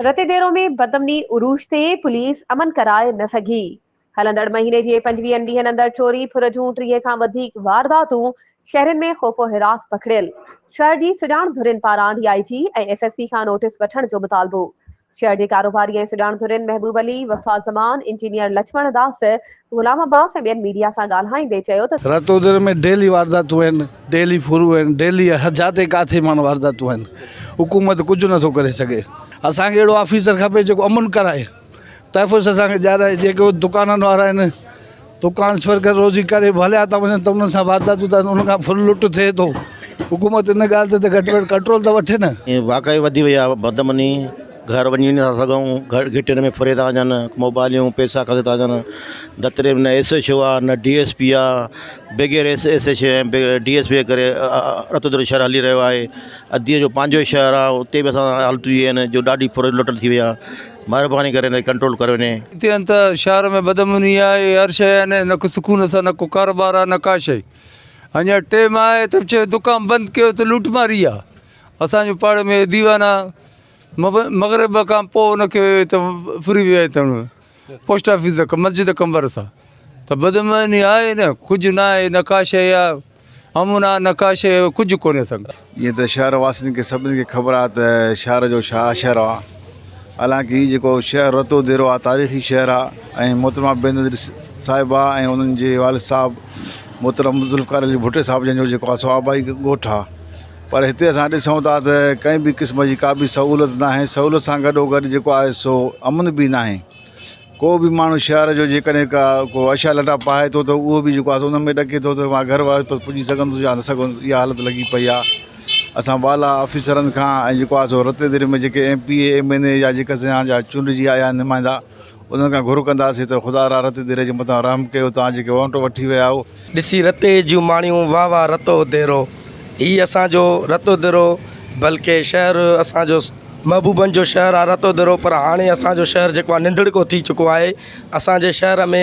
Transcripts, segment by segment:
رتيديرو ۾ بدامني عروج تي، پوليس امن ڪرائي نه سگهي. هلندڙ مهيني جي پنجويهن ڏينهن اندر چوري، ڦر جون 30 کان وڌيڪ وارداتون، شهرين ۾ خوف و هراس پکڙيل. شهر جي سڄاڻ ڌرين پاران D I G ۽ S S P کان نوٽيس وٺڻ جو مطالبو. شهر جي ڪاروباري ۽ سڄاڻ ڌرين محبوب علي، وفا زمان، انجنيئر لڇمڻ داس، غلام عباس ۽ ٻين ميڊيا سان ڳالهائيندي چيو ته. رتوديري ۾ ڊيلي وارداتون آهن، ڊيلي ڦرون آهن، ڊيلي هر جاتي ڪاٿي ماڻهو وارداتون آهن، حڪومت ڪجهه نٿو ڪري سگهي. اسان کي اهڙو آفيسر کپي جيڪو امن ڪرائي، تحفظ اسان کي ڏيارائي، جيڪي دڪانن وارا آهن دڪان سفر ڪري روزي ڪري به هليا ٿا وڃن ته انهن سان وارداتون ٿا ٿين، انهن کان ڦر لٽ ٿئي ٿو، حڪومت ان ڳالهه تي ته گهٽ ۾ گهٽ ڪنٽرول ته وٺي نه. واقعي وڌي وئي آهي بدامني گهر وڃي نٿا سگهون گهر گهٽين ۾ ڦري ٿا وڃن موبائليون پئسا کسي ٿا وڃن دتري ۾ نه ايس ايڇ او آهي نه ڊي ايس پي آهي بغير S S H O ۽ D S P جي ڪري رتوديرو شهر هلي رهيو آهي اديء جو پنهنجو شهر آهي اتي به اسان سان حالتون اهي آهن جو ڏاڍي ڦر لٽ ٿي وئي آهي مهرباني ڪري هن کي ڪنٽرول ڪريو وڃي. هتي آهن ته شهر ۾ بدامني آهي هر شيء آهي نه ڪو سڪون سان نه ڪو ڪاروبار آهي نه ڪا شيء اڃا ٽيم آهي ته چيو دڪان بند ڪيو ته لوٽ ماري آهي اسان جو پاڙي ۾ ديوانا مغرب کان پوء ان کي ته ڦري ويا اٿن پوسٽ آفيس کان مسجد قمبر سان ته بدامني آهي نه ڪجهه نه آهي نه ڪا شيء آهي امن آ نه ڪا شيء ڪجهه ڪونهي اسان کي. جيئن ته شهر واسين کي سڀني کي خبر آهي ته شهر جو ڇا اشر آهي حالانڪه هي جيڪو شهر رتو ديرو آهي تاريخي شهر آهي ۽ محترمه بينظير صاحبه ۽ انهن جي والد صاحب محترم ذوالفقار علي ڀٽي صاحب جن جو جيڪو آهي سو آبائي ڳوٺ آهي پر هتي اسان ڏسون ٿا ته ڪنهن به قسم جي ڪا به سهولت ناهي سهولت سان گڏو گڏ جيڪو آهي سو امن به ناهي ڪو به ماڻهو شهر جو جيڪڏهن ڪا ڪو اڇا لٽا پائي ٿو ته اهو به جيڪو آهي سو ان ۾ ڏڪي ٿو ته مان گهر واپس پڄي سگهندس يا نه سگهندس اها حالت لڳي پئي آهي اسان بالا آفيسرن کان ۽ جيڪو آهي سو رتي ديري ۾ جيڪي M P A M N A يا جيڪا اسان جا چونڊجي آيا آهن نمائندا انهن کان گهر ڪنداسين ته خدا را رتي ديري جي مٿان رحم ڪيو توهان جيڪي وونٽ وٺي ويا آهيو ڏسي رتي جون ماڻيون واھ واھ رتو ديرو هي اسان جو رتو ديرو بلڪه شهر اسان جو محبوبن جو شهر آهي رتو ديرو پر هاڻي اسان جو شهر جيڪو آهي ننڌڻڪو ٿي چڪو آهي اسان جي شهر ۾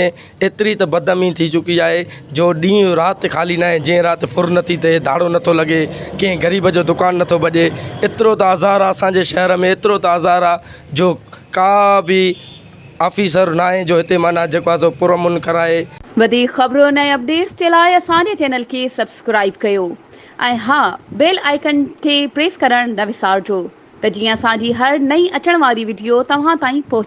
ايتري ته بدامني ٿي چڪي آهي جو ڏينهن رات خالي ناهي جنهن رات ڦر نٿي ٿئي ڌاڙو نٿو لڳي ڪنهن غريب جو دڪان نٿو ڀڄي ايترو ته آزار آهي اسان جي شهر ۾ ايترو ته آزار آهي جو ڪا به آفيسر ناهي جو هتي معنيٰ جيڪو آهي سو پرامن ڪرائي. وڌيڪ خبرن ۽ اپڊيٽس جي لاء اسان جي چينل کي سبسڪرائيب ڪيو ۽ ها بيل آئيڪن کي پريس ڪرڻ نه وسارجو ته جيئن اسان جي هر نئين اچڻ واري وڊيو توهان تائين پهچي.